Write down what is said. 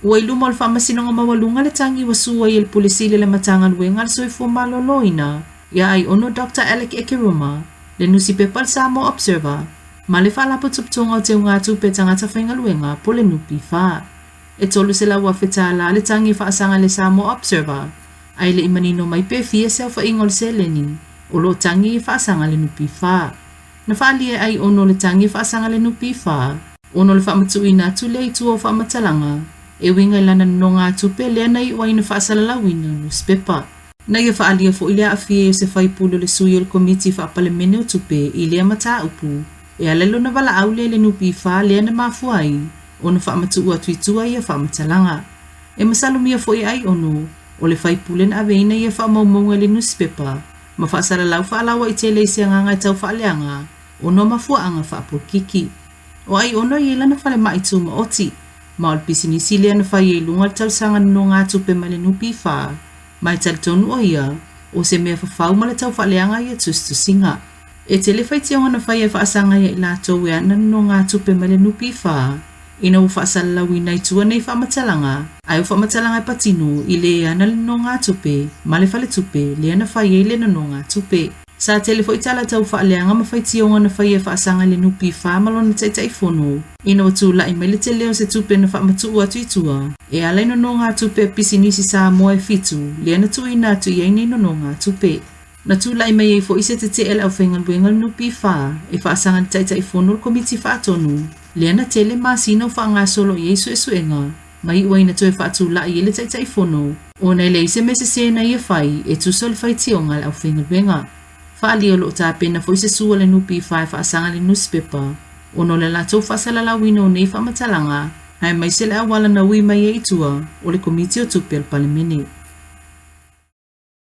Ua i luma o le Faamasinoga Maualuga le tagi ua su ai e le Pule Sili a le Matagaluega a le Soifua Maloloina ia Aiono Doctor Alec Ekeroma, le nusipepa a le Samoa Observer, ma le Faalapotopotoga o Teugatupe a Tagata Faigaluega po o le NPF. E $300,000 tala le tagi e faasaga i le Samoa Observer, ae le i manino mai pe fia se aofaiga o le seleni o lo o tagi e faasaga i le NPF. Na faaalia e Aiono le tagi e faasaga i le NPF, ona o le faamatuuina atu lea i tua o faamatalaga e uiga i lana nonogatupe lea na iu ai ina faasalalauina nusipepa. Na ia faaalia foi le aafia ai o se faipule o le sui o le Komiti Faa-Palemene o Tupe i lea mataupu e ala i lona valaau lea i le NPF lea na mafua ai ona faamatuu atu i tua ia faamatalaga. E masalomia foi e Aiono o le faipule na aveina ia faamaumauga i le nusipepa ma faasalalau faalauaitele i se agaga e tau faaleaga ona o mafuaaga faapolokiki. O Aiono e i ai lana falemai tumaoti, ma o le pisinisi lea na fai ai i luga o le tausaga nonogatupe mai le NPF, ma e talitonu ʻo ia, o se mea fafau ma le tau faaleaga ia tusitusiga. E tele faitioga na faia e faasaga ia i latou e ana nonogatupe mai le NPF, ina ua faasalalauina i tua nei faamatalaga, ae o faamatalaga e patino i le ana le nonogatupe ma le faletupe lea na fai ai le nonogatupe. Sa tele foi tala tau faaleaga ma faitioga na faia e faasaga i le NPF ma lona Taitaifono ina ua tulai mai le tele o se tupe na faamatuu atu i tua e ala i nonogatupe a pisinisi Samoa e fitu lea na tuuina atu i ai nei nonogatupe. Na tulai mai ai foi se tetee a le aufaigaluega o le NPF e faasaga i le Taitaifono o le Komiti Faatonu lea na tele masina o faagasolo i ai suesuega ma iu ai ina toe faatulai ai le Taitaifono ona e leai se mea sese na ia fai e tusa o le faitioga a le aufaigaluega. Faaalia o lo o tapena foi se su a le NPF e faasaga i le nusipepa ona o le latou faasalalauina o nei faamatalaga aemaise le auala na ui mai ai i tua o le Komiti o Tupe a le Palemene.